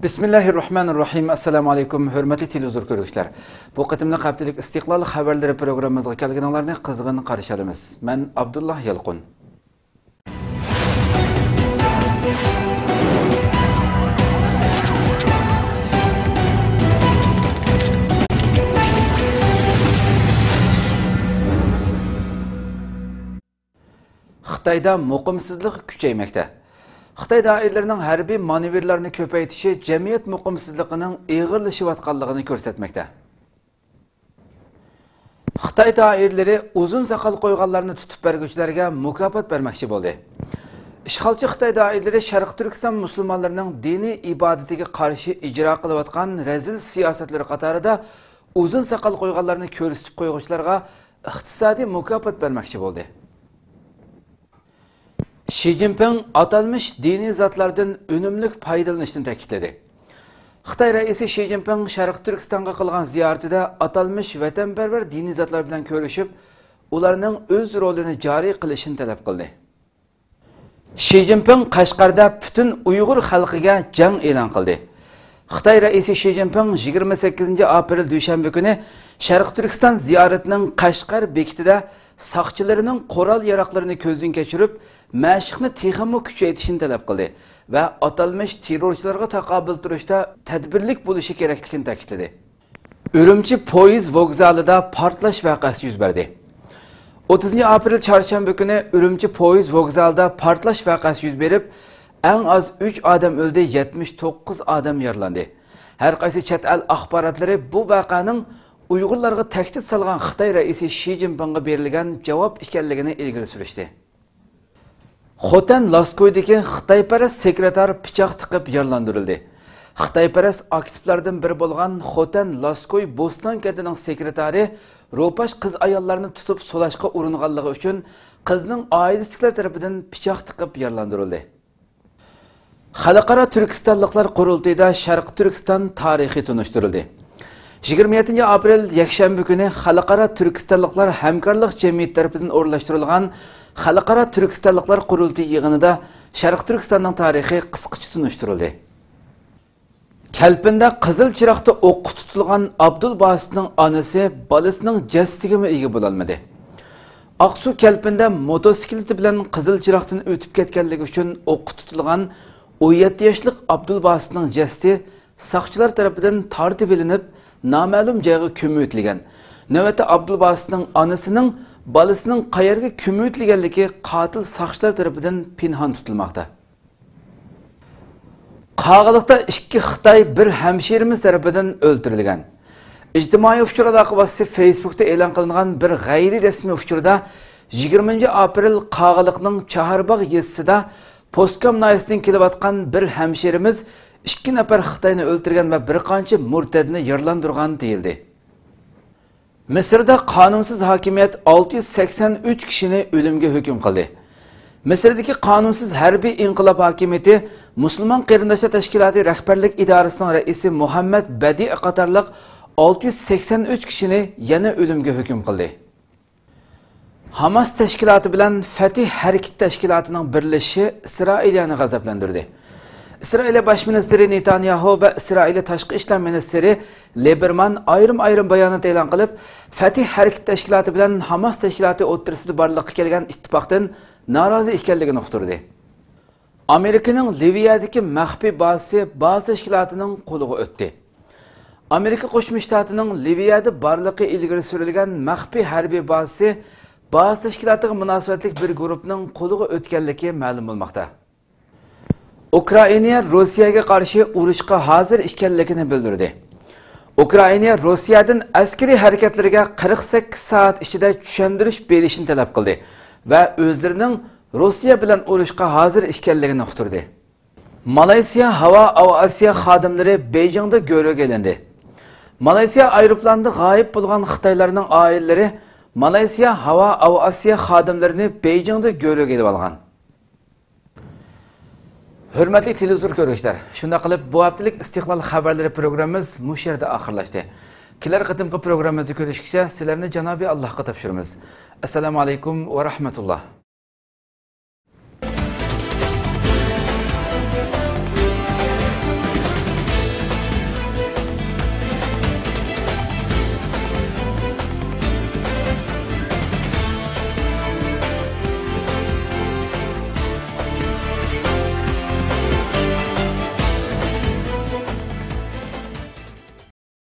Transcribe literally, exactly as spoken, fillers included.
بىسمىللاھىررەھمانىررەھىم. ئەسسالامۇ ئەلەيكۇم، ھۆرمەتلىك تېلېۋىزور كۆرگۈچىلەر. بۇ قېتىملىق ھەپتىلىك ئىستىقلال خەۋەرلىرى پروگراممىمىزغا كەلگىنىڭلارنى قىزغىن قارشى ئالىمىز. مەن ئابدۇللا يالقۇن. خىتايدا مۇقىمسىزلىق كۈچەيمەكتە. خىتاي دائىرىلىرىنىڭ ھەربىي مانېۋىرلارنى كۆپەيتىشى جەمئىيەت مۇقىمسىزلىقىنىڭ ئېغىرلىشىۋاتقانلىقىنى كۆرسەتمەكتە. خىتاي دائىرىلىرى ئۇزۇن ساقال قويغانلارنى تۇتۇپ بەرگۈچىلەرگە مۇكاپات بەرمەكچى بولدى. ئىشغالچى خىتاي دائىرىلىرى شەرقىي تۈركىستان مۇسۇلمانلىرىنىڭ دىنىي ئىبادىتىگە قارشى ئىجرا قىلىۋاتقان رەزىل سىياسەتلىرى قاتارىدا ئۇزۇن ساقال قويغانلارنى كۆرسىتىپ قويغۇچىلارغا ئىقتىسادىي مۇكاپات بەرمەكچى بولدى. شى جىنپىڭ ئاتالمىش دىنىي زاتلاردىن ئۈنۈملۈك پايدىلىنىشنى تەكىتلىدى. خىتاي رەئىسى شى جىنپىڭ شەرقىي تۈركىستانغا قىلغان زىيارىتىدە ئاتالمىش ۋەتەنپەرۋەر دىنىي زاتلار بىلەن كۆرۈشۈپ، ئۇلارنىڭ ئۆز رولىنى جارى قىلىشىنى تەلەپ قىلدى. شى جىنپىڭ قەشقەردە پۈتۈن ئۇيغۇر خەلقىگە جەڭ ئېلان قىلدى. خىتاي رەئىسى شى جىنپىڭ يىگىرمە سەككىزىنچى ئاپرېل دۈشەنبە كۈنى شەرقىي تۈركىستان زىيارىتىنىڭ قەشقەر بېكىتىدە ساقچىلىرىنىڭ قورال-ياراغلىرىنى كۆزدىن كەچۈرۈپ، مەشىقنى تېخىمۇ كۈچەيتىشىنى تەلەپ قىلدى ۋە ئاتالمىش تېررورچىلارغا تاقابىل تۇرۇشتا تەدبىرلىك بولۇشى كېرەكلىكىنى تەكىتلىدى. ئۈرۈمچى پويىز ۋوگزالىدا پارتلاش ۋەقەسى يۈز بەردى. ئوتتۇزىنچى ئاپرېل چارشەنبە كۈنى ئۈرۈمچى پويىز ۋوگزالىدا پارتلاش ۋەقەسى يۈز بېرىپ، ئەڭ ئاز ئۈچ ئادەم ئۆلدى، يەتمىش توققۇز ئادەم يارىلاندى. ھەر قايسى چەت ئەل ئاخباراتلىرى بۇ ۋەقەنىڭ ئۇيغۇرلارغا تەھدىت سالغان خىتاي رەئىسى شى جىنپىڭغا بېرىلگەن جاۋاب ئىكەنلىكىنى ئىلگىرى سۈرۈشتى. خوتەن لاسكويدىكى خىتايپەرەس سېكرېتار پىچاق تىقىپ يارىلاندۇرۇلدى. خىتايپەرەس ئاكتىپلاردىن بىرى بولغان خوتەن لاسكوي بوستان كەنتىنىڭ سېكرېتارى روپاش قىز-ئاياللارنى تۇتۇپ سولاشقا ئۇرۇنغانلىقى ئۈچۈن قىزنىڭ ئائىلىسىدىكىلەر تەرىپىدىن پىچاق تىقىپ يارىلاندۇرۇلدى. خەلقئارا تۈركىستانلىقلار قۇرۇلتىيىدا شەرقىي تۈركىستان تارىخى تونۇشتۇرۇلدى. يىگىرمە يەتتىنچى ئاپرېل يەكشەنبە كۈنى خەلقئارا تۈركىستانلىقلار ھەمكارلىق جەمئىيىتى تەرىپىدىن ئورۇنلاشتۇرۇلغان خەلقئارا تۈركىستانلىقلار قۇرۇلتىيى يىغىنىدا شەرقىي تۈركىستاننىڭ تارىخى قىسقىچە تونۇشتۇرۇلدى. كەلپىندە قىزىل چىراغدا ئوققا تۇتۇلغان ئابدۇل باسىتنىڭ ئانىسى بالىسىنىڭ جەسىتىگىمۇ ئىگە بولالمىدى. ئاقسۇ كەلپىندە موتوسىكلىتى بىلەن قىزىل چىراغدىن ئۆتۈپ كەتكەنلىكى ئۈچۈن ئوققا تۇتۇلغان ئون يەتتە ياشلىق ئابدۇل باسىتنىڭ جەسىتى ساقچىلار تەرىپىدىن تارتىۋېلىنىپ، نامەلۇم جايغا كۆمۈۋېتىلگەن. نۆۋەتتە ئابدۇل باسىتنىڭ ئانىسىنىڭ بالىسىنىڭ قەيەرگە كۆمۈۋېتىلگەنلىكى قاتىل ساقچىلار تەرىپىدىن پىنھان تۇتۇلماقتا. قاغىلىقتا ئىككى خىتاي بىر ھەمشىرىمىز تەرىپىدىن ئۆلتۈرۈلگەن. ئىجتىمائىي ئۇچۇر ئالاقە ۋاسىتىسى فېيسبۇكتا ئېلان قىلىنغان بىر غەيرىي رەسمىي ئۇچۇردا يىگىرمىنچى ئاپرېل قاغىلىقنىڭ چاھارباغ يېزىسىدا پوسكام ناھىيەسىدىن كېلىۋاتقان بىر ھەمشىرىمىز ئىككى نەپەر خىتاينى ئۆلتۈرگەن ۋە بىر قانچە مۇرتەتنى يارىلاندۇرغان دېيىلدى. مىسىردا قانۇنسىز ھاكىمىيەت ئالتە يۈز سەكسەن ئۈچ كىشىنى ئۆلۈمگە ھۆكۈم قىلدى. مىسىردىكى قانۇنسىز ھەربىي ئىنقىلاب ھاكىمىيىتى مۇسۇلمان قېرىنداشلار تەشكىلاتى رەھبەرلىك ئىدارىسىنىڭ رەئىسى مۇھەممەد بەدىئ قاتارلىق ئالتە يۈز سەكسەن ئۈچ كىشىنى يەنە ئۆلۈمگە ھۆكۈم قىلدى. ھاماس تەشكىلاتى بىلەن فەتھ ھەرىكىتى تەشكىلاتىنىڭ بىرلىشىشى ئىسرائىلىيەنى غەزەپلەندۈردى. ئىسرائىلىيە باش مىنىستىرى نېتانياھۇ ۋە ئىسرائىلىيە تاشقى ئىشلار مىنىستىرى لېبېرمان ئايرىم-ئايرىم بايانات ئېلان قىلىپ، فەتھ ھەرىكىتى تەشكىلاتى بىلەن ھاماس تەشكىلاتى ئوتتۇرىسىدا بارلىققا كەلگەن ئىتتىپاقتىن نارازى ئىكەنلىكىنى ئۇقتۇردى. ئامېرىكىنىڭ لىۋىيەدىكى مەخپىي بازىسى بازا تەشكىلاتىنىڭ قولىغا ئۆتتى. ئامېرىكا قوشما شتاتىنىڭ لىۋىيەدە بارلىقى ئىلگىرى سۈرۈلگەن مەخپىي ھەربىي بازىسى بازا تەشكىلاتىغا مۇناسىۋەتلىك بىر گۇرۇپنىڭ قولىغا ئۆتكەنلىكى مەلۇم بولماقتا. ئۇكرائىنا روسىيەگە قارشى ئۇرۇشقا ھازىر ئىكەنلىكىنى بىلدۈردى. ئۇكرائىنا روسىيەدىن ئەسكىرىي ھەرىكەتلىرىگە قىرىق سەككىز سائەت ئىچىدە چۈشەندۈرۈش بېرىشنى تەلەپ قىلدى ۋە ئۆزلىرىنىڭ روسىيە بىلەن ئۇرۇشقا ھازىر ئىكەنلىكىنى ئۇقتۇردى. مالايسىيا ھاۋا ئاۋىئاتسىيە خادىملىرى بېيجىڭدا گۆرۈگە ئېلىندى. مالايسىيا ئايروپىلانىدا غايىب بولغان خىتايلارنىڭ ئائىلىلىرى مالايسىيا ھاۋا ئاۋىئاتسىيە خادىملىرىنى بېيجىڭدا گۆرۈگە ئېلىۋالغان. ھۆرمەتلىك تېلېۋىزور كۆرگۈچىلەر، شۇنداق قىلىپ بۇ ھەپتىلىك ئىستىقلال خەۋەرلىرى پروگراممىمىز مۇشۇ يەردە ئاخىرلاشتى. كېلەر قېتىمقى پروگراممىمىزدا كۆرۈشكىچە سىلەرنى جانابى ئاللاھقا تاپشۇرىمىز. ئەسسالامۇ ئەلەيكۇم ۋە رەھمەتۇللا.